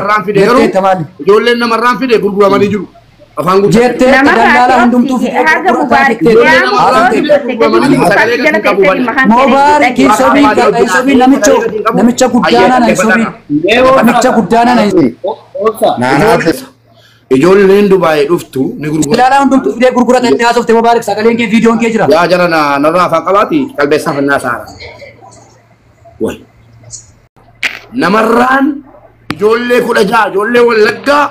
Namarraan fide garuu Jettee maali? Ijoolleen namarraan fide gurguramanii jiru. Afaan guutuu. Jettee dallaala hundumtuu fidee Haga gurgurataa Mubaarak jettee. yaa Haasofte. Mubaarak Mubaarak hin sobiin hin sobiin namicha namicha guddaanaan hin sobiin. Namicha guddaanaan hin Naanaati. Ijoolleen Dubaayii dhuftu ni gurguramu. Dallaala hundumtuu fidee gurgurata itti haasofte Mubaarak sagaleen kee viidiyoon kee jira. Yaa jara na narraa afaan qabaati qalbeessaa fannaa saara. Way. Namarraan ijoollee 16 ijoollee Wallaggaa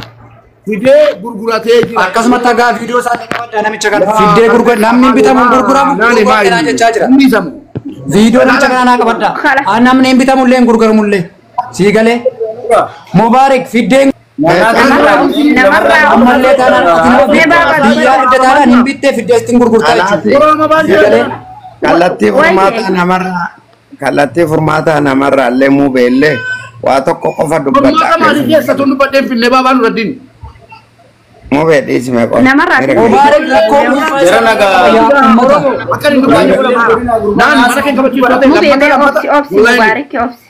fidee gurguratee jira. Akkasumatti hagaa viidiyoo isaa qabaddaa namicha kana fiddee gurgura namni hin bitamu hin gurguramu Naani gurguratee jechaa jira. Hin bitamu. Viidiyoo namicha kanaa naa qabaddaa. Namni hin bitamu illee hin gurguramu illee. Sii galee. Mubaarak fiddeen ammallee taanaan ati nama biyyaa fidde taanaan hin bittee fiddee asitti gurgurtaa jechuudha. Sii galee. Kallattii furmaataa namarraa kallattii furmaataa namarraa illee mubeellee waa tokko qofa Furmaata dubbadha. maalii keessa tun dubbadheen finne baabaa nu raddiin. Mubee dhiisime qofa. Namarraa Mubaarak rakkoo dhuunfaa Jara nagaa. yaa uummata. Akka inni dubbadhe naan mana kee kabachiisu Mubee mee obsi obsi Mubaarak obsi.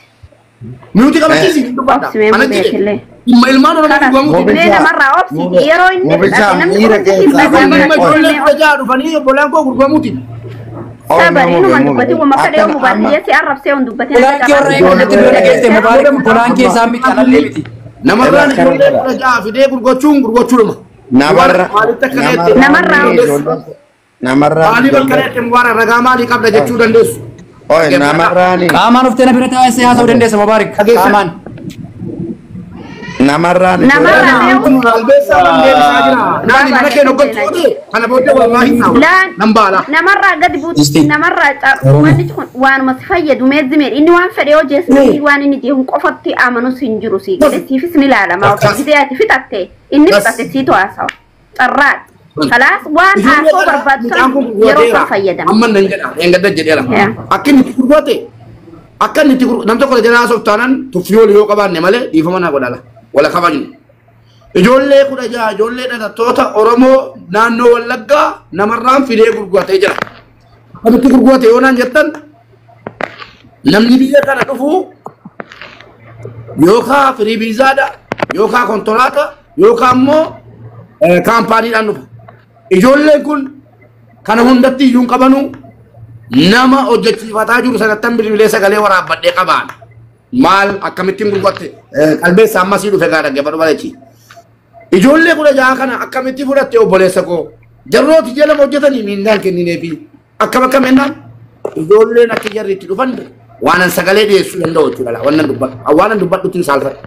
Nuti kabachiisi dubbadha. Obsi mee Ana Mubee jedhe. illee. Dhimma ilmaan Oromoo gurguramuuti. Mee namarraa obsi yeroo inni Mubicha namni miira keessaa Dhimma bahee ijoollee 16 dhufanii obbolaan koo gurguramuuti. Sabari inuma dubbatin wama fedhe yoo Mubaarak si arrabsee hin dubbatin. Bolaankee warra eegalatti bira geesse Mubaarak bolaankee isaa miti alallee miti. Namarraan ijoollee 16 fidee gurgurachuun gurgurachuudhuma. Namarra Maalitti akka ta'etti? Namarraa namarraa Maalii bakka ta'etti Mubaarak ragaa maalii qabda jechuu dandeessu. Oye namarraani Qaamaan uftee na bira taa'ee haasa'uu dandeessa Mubaarak. Qaamaan. namarraan Namarraa Qalbeessaa kan deebisaa jira. Naani mana kee hoggantu kana booddee wallaahi Laan nan baala. namarraa gadi buuti namarraa wanni kun waanuma si fayyadu meezimeen inni waan fedhe yoo jeesni waan inni jeehu qofatti amanus hin jiru si gadi siifis ni ilaalama gisee ati fixatte inni fixatte siitu haasawa carraadha. Kalaas waan haasoo barbaadu san yeroo san fayyadama. Amma nan jedha eengadda jedheera. Akka inni itti gurgurate akka inni itti nam tokko jedhaa haasoof taanaan tuffii olii yoo qabaanne malee dhiifama naa godhala. Wala kabajnu. Ijoollee 16 ijoollee dhalattoota Oromoo naannoo Wallaggaa namarraan fidee gurguratee jira. Akkamitti gurgurate yoo naan jettan namni biyya kana dhufu yookaan firii viizaadha yookaan kontolaata yookaan immoo kaampaaniidhaan dhufa. Ijoolleen kun kana hundatti iyyuu hin qabanu nama hojjechiifataa jiru sanattan bilbilee sagalee waraabbadhee qabaan. Maal akkamittiin gurguratte qalbeessa ammasii dhufe gaa dhaggeeffadhu bareechi. Ijoollee 16 kana akkamitti fudhatte obboleessa koo jarrooti jala hojjetanii miindaan kennineefi akkam akkam ennaan ijoolleen akka jarri itti dhufan waanan sagalee dhiyeessuu danda'u jechuudha wannan dubbadhu waanan dubbadhutti hin saalfadhu.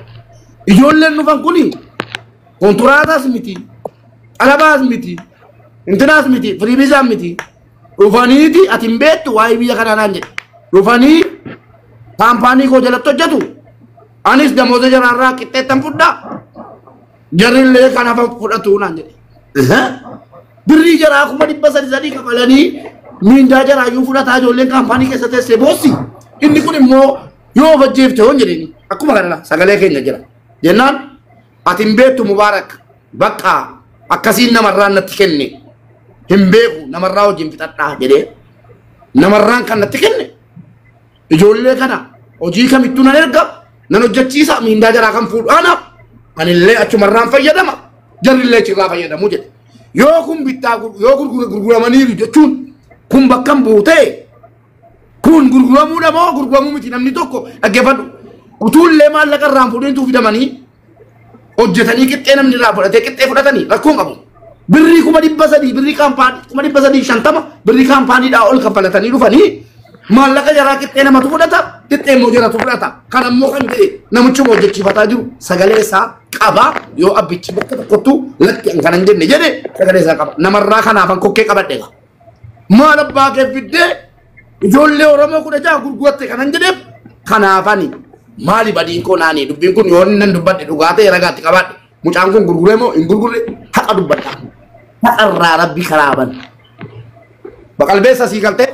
Ijoolleen dhufan kuni kontiraataas miti xalabaas miti intinaas miti firiibisaas miti dhufaniiti ati hin beektu waa'ee biyya kanaa naan jedhe dhufanii kaampaanii koo jalatti hojjetu anis damooza jaraarraa qixxeettan fudhaa jarrillee kan hafan fudhatu naan jedhe. Birrii jaraa 300,000 kafalanii miindaa jaraayyuu fudhataa ijoolleen kaampaanii keessa teessee boossi. Inni kun immoo yoo of ajjeefte hoon jedheeni akkuma kana sagalee keenya jira. Jennaan ati hin beektu Mubaarak bakka akkasiin namarraan natti kenne hin beeku namarraa wajjin fixadhaa jedhee namarraan kan natti kenne ijoollee kana hojii kamittuu nan erga nan hojjechiisa miindaa jaraa kan fuudhu anaaf anillee achumarraan fayyadama jarrillee achirraa fayyadamu jedhe. Yoo kun bittaa yoo gurguramaniiru jechuun kun bakka hin buutee kun gurguramuudha moo gurguramuu miti namni tokko dhaggeeffadhu utuullee maallaqa irraan fuudhintuu fidamanii hojjetanii qixxee namni irraa fudhatee qixxee fudhatanii rakkoon qabu. Birrii 300,000 birrii kaampaanii 350,000 birrii kaampaaniidhaa ol kaffalatanii dhufanii maallaqa jaraa qixxee namatu fudhata qixxee immoo jaratu fudhata. Kan ammoo kan ta'e namichuma hojjechiifataa jiru sagalee isaa qaba yoo abbichi bakka tokkottu lakki an kanan jenne jedhe sagalee isaa qaba. Namarraa kanaafan kokkee qabadhe egaa. Maal abbaa kee fiddee ijoollee Oromoo 16 gurguratte kanan jedheef kanaafani maali badiin koo naani dubbiin kun yoo nan dubbadhe dhugaa ta'e ragaatti qabadhe mucaan kun gurguree moo hin gurgurre haqa dubbadha. Haqarraa rabbi karaa bana. Baqalbeessa sii galtee.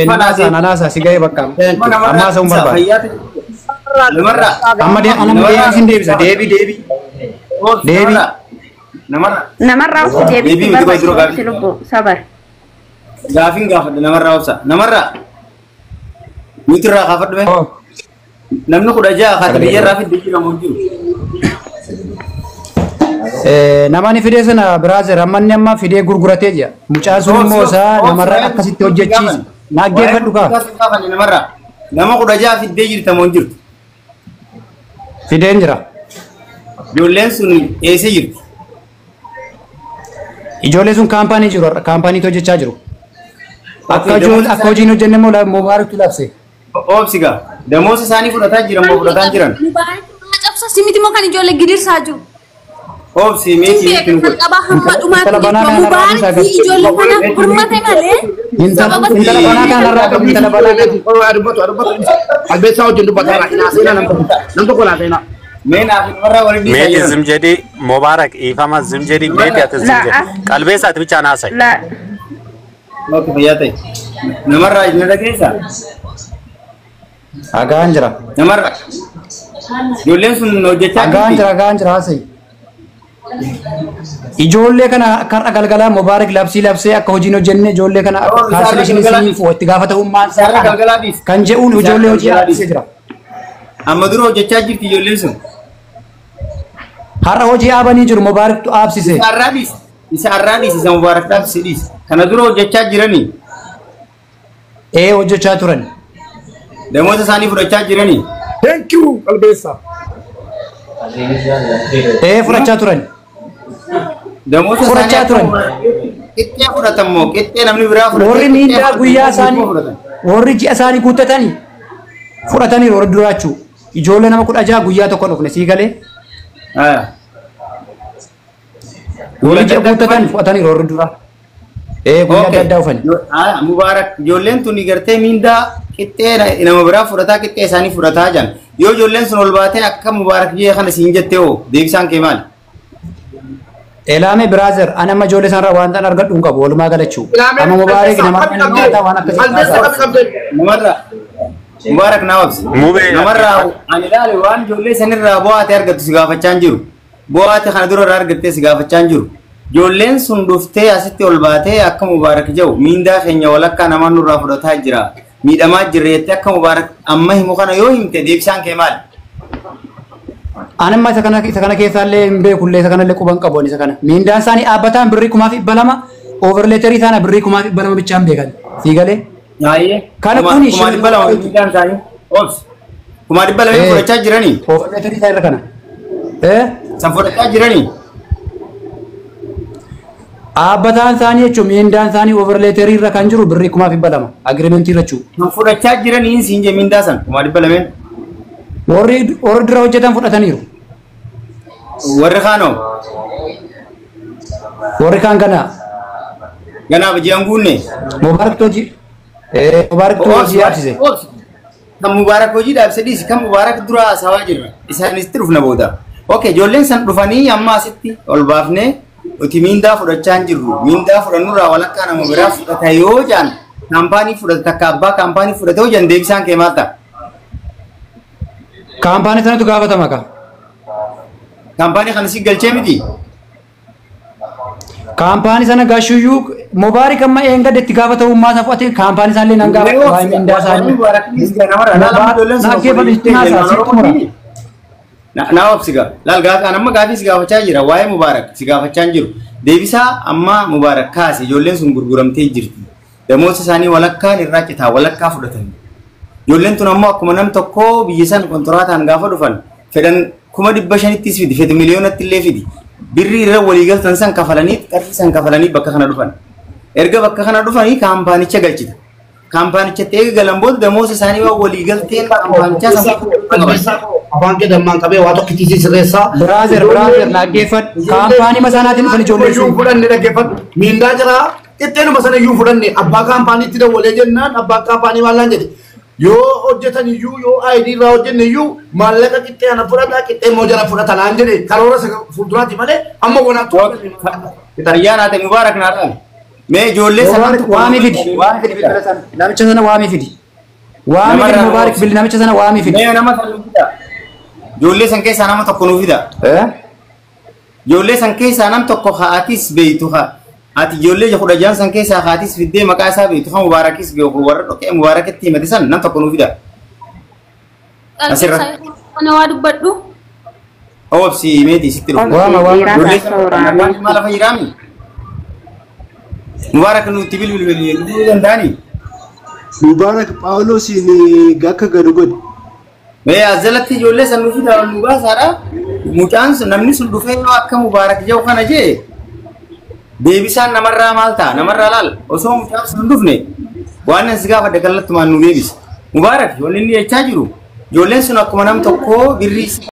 Nanaasa nanaasa si ga'ee bakka ammaa isa hin barbaadu. Namarraa. Amma deebii sin deebisa deebii deebii. Deebii. Namarraa. Namarraa obsi deebii Deebii miti qoy dura obsi lubbuu sabar. Gaafiin gaafadhe namarraa obsa. Namarraa. Nuti irraa gaafadhu mee. Namni 16 kan biyyarraa fidde jira moo jiru? Namani fidee sana brother ammanni amma fidee gurguratee jira. Mucaan sun immoo isaa namarraa akkasitti hojjechiisa. Naaggeeffadhu kaa. Namarraa nama 16 fiddee jirta moo jirtu? Fideen jira. Ijoolleen sun eessa jirti? Ijoolleen sun kaampaanii jiru har'a kaampaaniitu hojjechaa jiru. Akka akka hojiin hojjenne immoo Mubaaraktu labse. Oobsigaa damoosa isaanii fudhataa jiran moo fudhataa jiran? Mubaarak cabsa simiti moo kan ijoollee gidirsaa jiru? Oobsi meetii Simbi nuti kan qabaa hamma dhumaatti jechuudha. Mubaarak ijoollee kanaaf gurmate malee Intala banaa kanarraa qabu intala banaa kana. Dubbatu Qalbeessaa wajjin dubbataa jira. Seenaa nam tokko naa seenaa. Mee naaf namarraa waliin dhiisaa Meeti jiran. zim jedhi Mubaarak ifama zim jedhi meeti ati zim La, jedhi qalbeessa ati bichaan haasa'i. La Okei fayyaa ta'e. Namarraa na dhageessaa? Dhagaan jira. Namarraa. Ijoolleen sun hojjechaa Dhagaan jirti. jira dhagaan jira haasa'i. Ijoollee kana karra galgalaa Mubaarak labsii labsee akka hojiin hojjenne ijoollee kana Oh, isaarra kaanseleeshinii galgalaa isiniif itti gaafatamummaan isaa Isaarra kana galgalaa dhiisi. kan jedhuun ijoollee hojii Isaarra dhaabsisee jira. Amma dura hojjechaa jirti ijoolleen sun. Har'a hojii dhaabanii jiru Mubaaraktu dhaabsise. Isaarraa dhiisi. Isaarraa dhiisi isa Mubaarak dhaabsise dhiisi. Kana dura hojjechaa jiranii. Ee hojjechaa turan. Damoota isaanii fudhachaa jiranii. Thank you Qalbeessaa. Ee fudhachaa turan. Damoota isaanii Fudhachaa turan. Qixxee fudhatan moo qixxee namni biraa fudhatee Warri qixxee miindaa fudhatan guyyaa moo isaanii fudhatan? warri ji'a isaanii guuttatanii fudhatanii warri duraachuu. Ijoollee nama 16 guyyaa tokko dhufne sii galee Haa. warri ji'a guuttatan fudhatanii warri duraa. Ee guyyaa adda addaa dhufani. Haa Mubaarak ijoolleen tuni gartee miindaa qixxee nama biraa fudhataa qixxee isaanii fudhataa jiran. Yoo ijoolleen sun ol baatee akka Mubaarak jee kana siin jettee hoo deebisaan kee maali? Elaame brother ani amma ijoollee isaanirraa waan ta'an argadhu hin qabu walumaa galachuu. Amma Mubaarak nama nyaataa waan akkasii Qalbeessaa haasa'a. qabdee. Namarraa Mubaarak naa obsi. Mubee Namarraa ani ilaale waan ijoollee sanirraa bu'aatee argattu si gaafachaa hin jiru. Bu'aatee kana dura irraa argattee si gaafachaa hin jiru. Ijoolleen sun dhuftee asitti ol baatee akka Mubaarak jedhu miindaa keenya walakkaa namaan nurraa fudhataa jira. Miidhamaa jirra jettee akka Mubaarak amma himu kana yoo himte deebisaan kee maali? Ani amma isa kana keessaallee hin beekullee isa kanallee quban qabu ani isa kana. Miindaan isaanii dhaabbataan birrii 2,200 overleterii isaanii birrii 2,200 bichaan beekan. Sii galee. Baay'ee. Kana kuni 200,000 miindaan isaanii. Obsi. 200,000 fudhachaa jiranii. Overleterii isaa irra kana. San fudhachaa jiranii. Dhaabbataan isaanii jechuun miindaan isaanii overleterii irra kan jiru birrii 2,200 agirimentii irra jechuudha. San fudhachaa jiranii siin jee miindaa san 200,000. Warri dura hojjetan fudhataniiru. Warri kaanoo Warri kaan ganaa. ganaaf ji'an guunne. Mubaaraktu hojii. Mubaaraktu hojii dhaabsise. Kan Mubaarak hojii dhaabsise dhiisi kan Mubaarak dura haasawaa jirra. Isaanitti dhufna booda. Okay ijoolleen san dhufanii amma asitti ol baafnee nuti miindaa fudhachaa hin jirru. Miindaa fudhannurraa walakkaa nama biraa fudhata yoo jaan kaampaanii fudhata takka abbaa kaampaanii fudhata yoo jaan deebisaan kee maal ta'a? Kaampaanii sanatu gaafatama ka. Kaampaanii kana si galchee miti? Kaampaanii sana gaashuyyuu Mubaarak amma eengadde itti gaafatamummaa isaa fudhate kaampaanii isaallee nan gaafata waa'ee miindaa isaanii. Naa obsiga. Laal gaafa an amma gaafii si gaafachaa jira waa'ee Mubaarak si gaafachaa hin jiru. Deebisaa amma Mubaarak kaase ijoolleen sun gurguramtee jirti. Damoota isaanii walakkaan irraa citaa walakkaa fudhatan. Ijoolleen tun ammoo akkuma nam tokkoo biyya san kontoraataan gaafa dhufan fedhan 500,000ttis fidi fedhi miliyoonatti illee fidi. Birrii irra waliigaltan san kafalanii qarshii san kafalanii bakka kana dhufan. Erga bakka kana dhufanii kaampaanicha galchita. Kaampaanichatti eega galan booda damoota isaanii waan waliigalteen kaampaanichaa san Qalbeessaa afaan kee dammaan qabee waa tokkitti si sirreessaa. Brother brother dhaggeeffadhu. Kaampaanii masaanaatiin dhufan ijoolleen Iyyuu sun. fudhanne dhaggeeffadhu. Miindaa jira qixxeenuma sana iyyuu fudhanne abbaa kaampaaniitti dawwalee jennaan abbaan kaampaanii maal naan jedhe. Yoo hojjetan iyyuu yoo ID irraa hojjenne iyyuu maallaqa qixxee ana fudhata qixxee immoo jara fudhata naan jedhe karoora isa fuulduraati malee amma gonaatti. Xayyaan haate Mubaarak naa dhaame. Mee ijoollee Mubaarak waamii fidi. Waamii fidi bilbila sana. Namicha sana waamii fidi. Waamii fidi Mubaarak bilbila namicha sana waamii fidi. Mee nama sana nuu fida. Ijoollee san keessaa nama tokko nuu fida. Ijoollee san keessaa nam tokko haatis beeytu haa. Ati ijoollee 16 san keessaa haatis fiddee maqaa isaa beeytu haa Mubaarakis beeku warra dhoqee Mubaarakitti himate san nam tokko nuu fida. Asirra. Kana waa dubbadhu. Obsi meetii sitti dhufu. Waama, waama. Ijoollee sana maal lafa jiraami? Mubaarak nuti bilbil dhufuu danda'anii? Mubaarak Phaawulosiin akka gadu godhe. Mee as jalatti ijoollee san nuuf fidaa nu baasaadha. Mucaan sun namni sun dhufee yoo akka Mubaarak jedhu kana jee deebisaan namarraa maal ta'a? Namarraa laal osoo mucaan sun hin dhufne waan ani si gaafadhe kallattumaan nu deebisa. Mubaarak wanni inni jechaa jiru ijoolleen sun akkuma nam tokkoo birrii